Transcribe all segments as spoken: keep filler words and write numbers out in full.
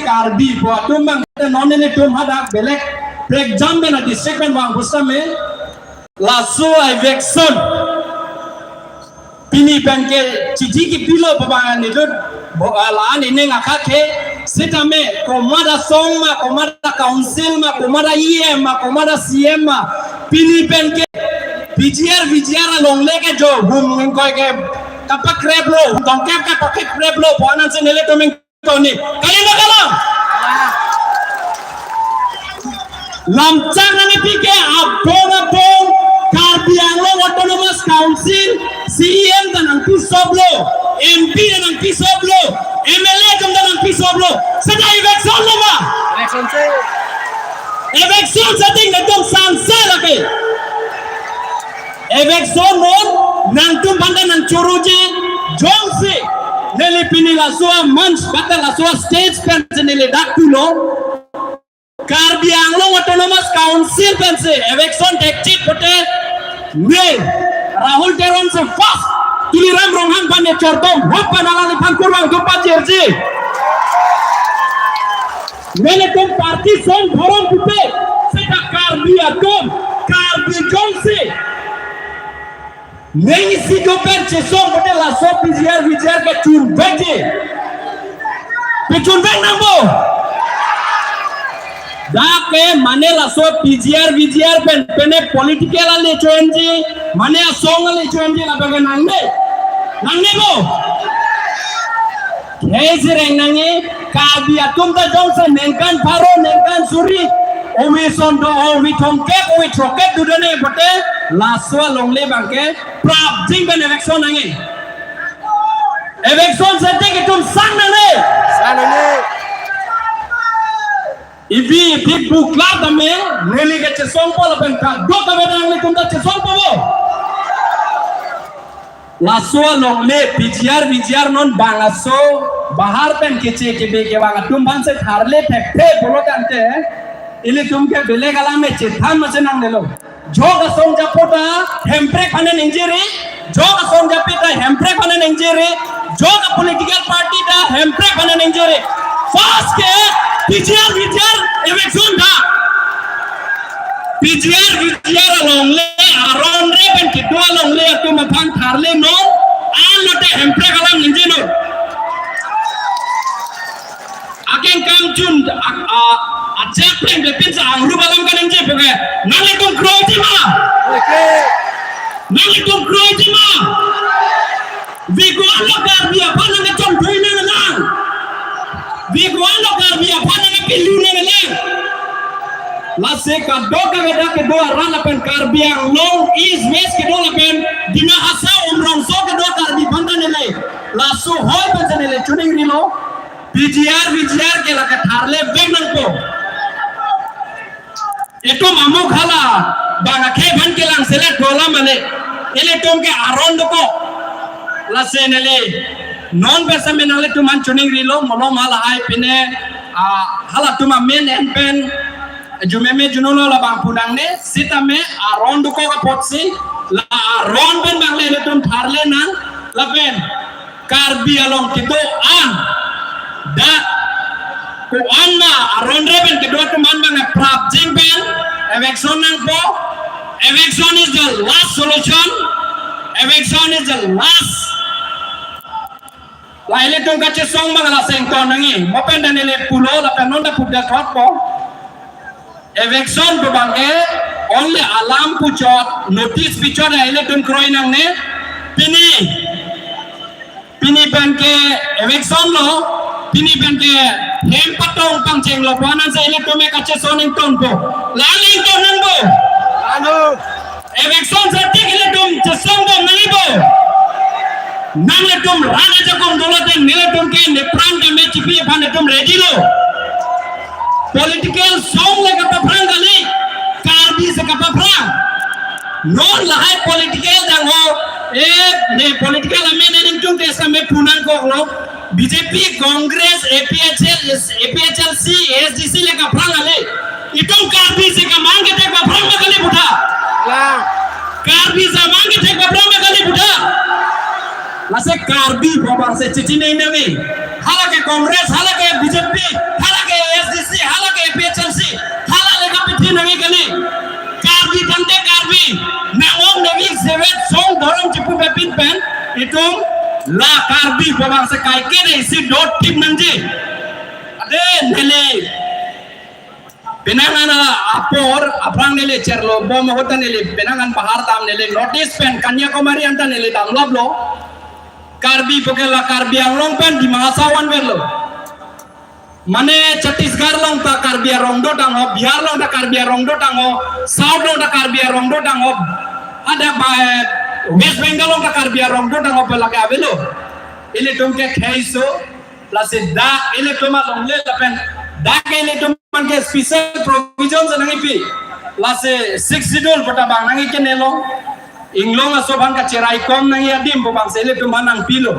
Karbi pu atum abang te non nelitum hadak belek prekjam pen a district pen vang pusitame laso eviction pini pen ke chithi kipilo pu abang nelitum bo, ah, la-an ining akha ke sitame komat asong ma, komat a council ma, komat a E M ma, komat a C M ma, pini pen ke P G R V G R alongle ke jo hum ingkoi ke kapakreplo, tongkep kapakreplo pu anansi nelitum ingtoni. Kali ma kalang? Lamchak nangkepi ke abong abong Karbi Anglong Autonomous Council C E M ta nangpisoplo, M P ta nangpisoplo, M L A atum ta nangpisoplo. Seta eviction lo ma? Eviction se. Eviction setting nangtum sangse lake. Eviction non nangtum aphan ta nangchoroji, jongsi neli pini laso a-month ba ta laso a-stage pensi neli dak pulo. Karbi Anglong Autonomous Council pensi eviction thekchit pute, ne Rahul Teron si first, Tuliram Ronghang aphan ne chortom hop pen alangliphan kurvangthu pajirji. Nelitum party song dhorom pupe, seta Karbi atum, Karbi jongsi neng isi dopen chesong pute laso P G R V G R ke chunvekji. Pachunvek nangpo. Dak ke mane laso P G R V G R pen pene political ale choenji, mane asong ale choenji lapen ke nangne. Nangne bo. Khei sireng nangji, Karbi atum ta jongsi ningkan pharo, ningkan suri, ovi son do, ovi thomkep, ovi throkkep dodun-e pute, laso alongle abang ke prapjin pen eviction nangji. Eviction setting itum sang nangne. Sang nangne. Ivi ivi buklar tame, neli ke chesongpo lapen kadokave nanglitum ta chesongpo bo. Laso alongle P G R V G R non bang aso bahar pen keche kebe kevang atum aphan si tharle thekthe pulo tangte, ilitum ke belek alam me chethan masi nangnelo. Jok asong japo ta Hemprek aphan nangningjeri, jok asong japi ta Hemprek aphan nangningjeri, jok a-political party ta Hemprek aphan nangningjeri. First ke P G R V G R eviction ta. P G R V G R alongle, aron re pen kedo alongle atum aphan tharle non, an lote Hemprek alam ningje non. Akeng kam chun, a, a, achak pleng bepin sa angrup alam kaningje puke. Nanglitum kroiji ma? Nanglitum kroiji ma? Bhagwan lo Karbi aphan nangkachongthui nanglang. Bhagwan lo Karbi aphan nangkapelu nanglang. Lasi kadokave dak kedo arat lapen Karbi Anglong East West kedo lapen Dima Hasao Umrongso kedo Karbi aphan ta neli laso hoi pensi neli choningrilo. P G R V G R ke lake tharle vek nangpo. Itum amuk hala bang akhei aphan kelang selet bola mane. Ilitum ke aron dokok. Lasi neli non pen sitame nanglitum aphan choningrilo, malom halahai pine, ah, halatum amen en pen jumeme junulo labang pu nangne, sitame aron dokok apotsi, la aron pen abang le ilitum tharle nang, lapen Karbi along kedo-an, dak ko-an ma aron re pen kedo atum an abang prapjin pen eviction nangpo. Eviction is the last solution. Eviction is the last. La ilitum kachesong abang la sengton nangji. Mo pen dan neli pulo lapen non ta pudak thotpo. Eviction pu abang ke only alam puchot, notice pichot ilitum kroi nangne. Pini, pini pen ke eviction lo, pini pen ke hem patong pangchenglo pu anansi ilitum ke kachesong ingtonpo. La ington nangpo? Anu. Eviction setting ilitum chesongbom nangji bo. Nanglitum rat ajakong dolo te nelitum ke nepran keme chipi aphan itum ready lo. Political song le kapaphrang kali, Karbi si kapaphrang. Non lahai political dang ho, eh, ne political amen ningchung te sitame pu nangkoklo. B J P, Congress, A P H L, A P H L C, A S D C le kapaphrang ale. Itum Karbi si kamang kethek paphrang ma kali puta? Lang. Karbi si amang kethek paphrang ma kali puta? Lasi Karbi pu abang si chichini nami. Hala ke Congress, hala ke B J P, hala Tum la Karbi pu abang se kaike dei si dotip nangji. Ade neli penang an apor, aphrang neli cherlo bom ahut ta neli penang an bahar dam, neli North East pen Kanyakumari anta neli damlaplo. Karbi pu ke la Karbi Anglong pen Dima Hasao anvetlo. Mane Chhattisgarh along ta Karbi arong dotang ho, Bihar along ta Karbi arong dotang ho, South along ta Karbi arong dotang ho, ada ba, eh, West Bengal along ta Karbi arong dotang ho pu lake avelo. Ilitum ke kheiso, lasi dak ilitum alongle lapen dak ilitum ke special provision si nangkipi. Lasi Sixth Schedule pu ta bang nangkinelo. Inglong aso aphan kacheraikom nangji adim pu abang si ilitum aphan nangpilo.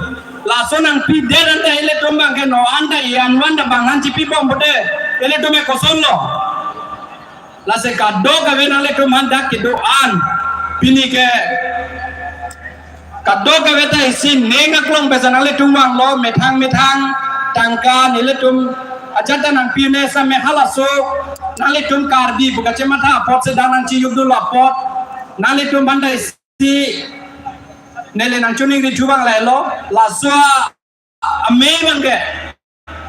Laso nangpidet anta ilitum abang ke non anta ian wan ta bang nangchipibom pute ilitum ke kosonlo. Lasi kadokave nanglitum aphan dak kedo-an pini ke kadokave ta isi ning aklong pen si nanglitum vanglo, methang methang tangka nelitum ajat ta nangpi un-e same halaso nanglitum Karbi pu kachematha apot si dak nangchiyukdunlo apot nanglitum aphan ta isi neli nangchiningri chubang lailo, laso amei abang ke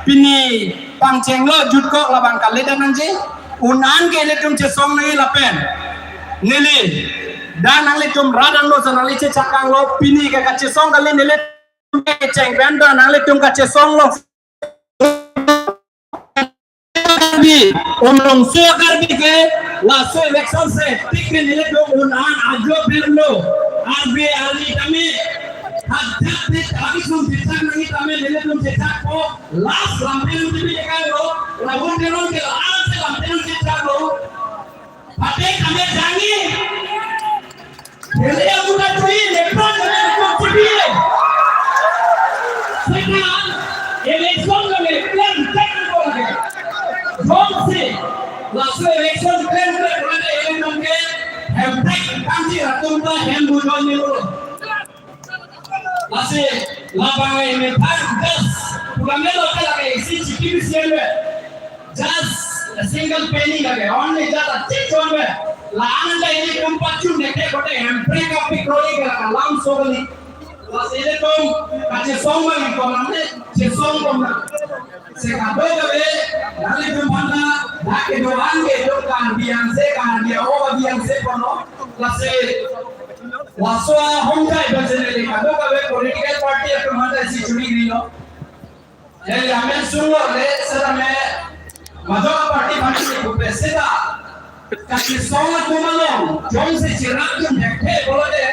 pini pangchenglo jutkok labang kalidet nangji, un-an ke ilitum chesong nangji lapen neli dak nanglitum rat angno si nangli chechak anglo, pini ke kachesong kali, nelitum kecheng pen ta nanglitum kachesonglo. Karbi, Umrongso Karbi ke laso election si tik ke nelitum un-an ajo berlo. Karbi arni tame, hajat tik abisum chechak nangji tame nelitum chechakpo, last lampen tipi kalo, Rabun Teron ke la-an si lampen chechaklo. Pate kami jangi. Hele amuda tui lepon kami kok tipi. Sekarang election kami plan tek ko lagi. Jongsi laso election plan tek ko lagi election ke hem tek kami atum ta hem bujon ni lo. Lasi labang ini pas das. Bukan melo ke lagi isi chiki bisi ya. Just a single penny lagi. Only just a chip chon be. La-an ta ilitum pachun neke kote hemprek api kroi ke la alam so kali. Lasi ilitum kachesong bang ko nang le chesong ko nang. Si kadokave nanglitum aphan ta dak kedo-an ke do kan biang se kan biang o biang se kono. Lasi laso ahom jai bang si neli kadokave political party atum aphan ta isi chiningrilo. Neli amen sunglo le seta me majok party aphan si kupe seta kachesong atum along jongsi cherap atum thekthe pulote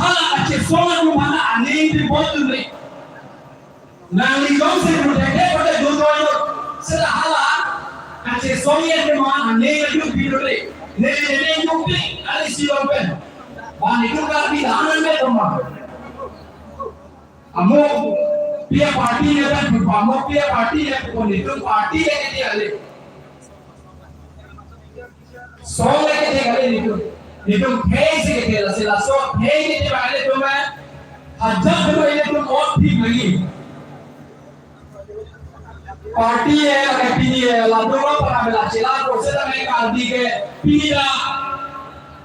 hala kachesong atum aphan aning pi bot tumri. Nangli jongsi pu thekthe pulote dun roi lo. Seta hala kachesong atum aphan aning pi bot tumri. Neli neli nukpi ari si lompen. Ba nelitum Karbi dahan an me tomar. Amo pia party ne ban pu, amo pia party ne pu, nelitum party ne kiti ale. Song ne kiti ale nelitum. Nelitum phase kiti la sila so phase kiti ba nelitum eh. Hajat tu nelitum ot thik lagi. Party eh, lagi pini eh, la dua para bela chela ko seta me Karbi ke pini la.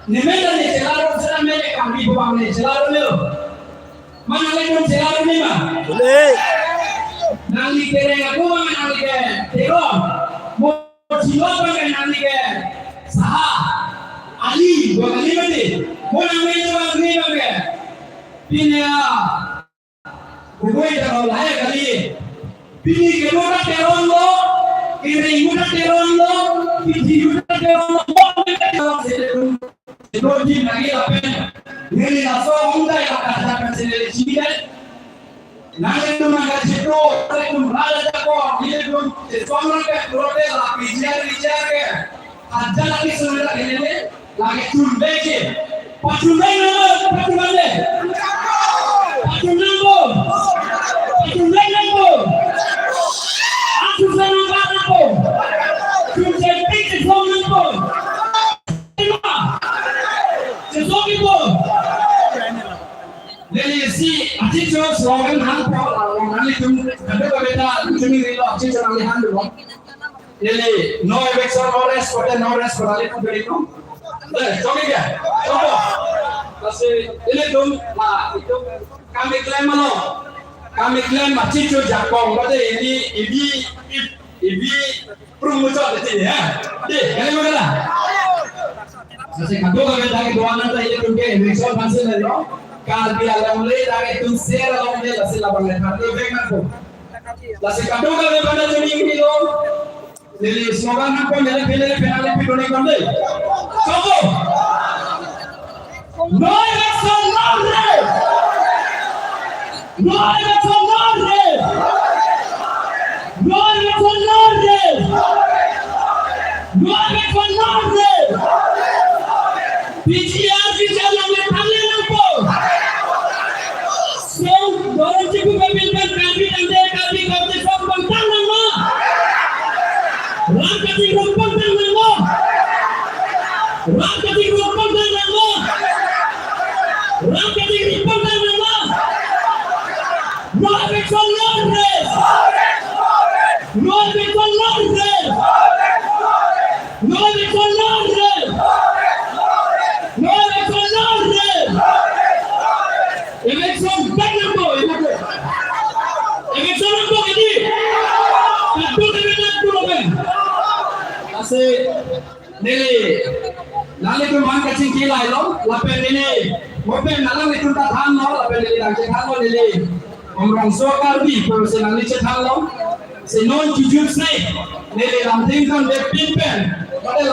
Nemen la ne chela ko seta me Karbi ko bang ne chela lo. Mana le pun chela lo ni ma. Boleh. Nangli kereng aku ma nangli ke Teron. Mo chilo pa ke nangli ke Saha. Ali, bo Ali mati. Mo nangli ke bang ni bang ke. Pini ya. Bugoi ta lahai kali. Pini ke mo ta Teron lo, kiri mo ta Teron lo, pini mo ta Teron lo, mo ta Teron se. Ito di lagi lapen. Neli laso ongdai la kata kan se neli chini kan. Nangli tum nangka chito, nangli tum rala jako, neli tum chesong nangka prote la pijar pijar ke. Aja lagi sudah ini lagi chunde ke. Pachunde nangpo, pachunde. Pachunde nangpo. Pachunde nangpo. Asu sana nangpo. Chunde pik chesong nangpo. Chesong nangpo. Neli si achi cho slogan hangpo, nangli tum kado kabeta chuni rilo achi cho nangli hang dulu. Neli no eviction, no rest, kote no rest, kote no rest. Eh, chok ke? Chok. Lasi ilitum ma itum kam keklem along, kam keklem ma chicho jakong bade ili ili ili prung muchot ti ya. Deh, kali mana? Lasi kadokave dak kedo-an ta ilitum ke election aphansi lo. Karbi alongle dak itum ser alongle lasi labang le party vek nangpo. Lasi kadokave pada juni hilo. Neli slogan nangpo, neli pele pele pele pele pele. Chogo. No election, no rest. No election, no rest. No election, no rest. No election, no rest. P G R, P G R along le thanle nangpo. Song, dorong chipu pepil pen Karbi tangte, Karbi kaute song pangtang nangma. Rat kachingrum pangtang nangma. Rat kachingrum pangtang nangma. Rat kachingrum pangtang nangma. No election, no rest. No election, no rest. No election, no rest. No election, no rest. Election back nangpo, election. Election nangpo kedi. Kadokave nangpo kedi. Lasi neli nanglitum aphan kachingki lailo, lapen neli mo pen nanglitum ta thanlo, lapen neli nangchethanlo, neli Umrongso Karbi pusi nangli chethanlo. Si non chujur se neli Ramthengkan Debpin pen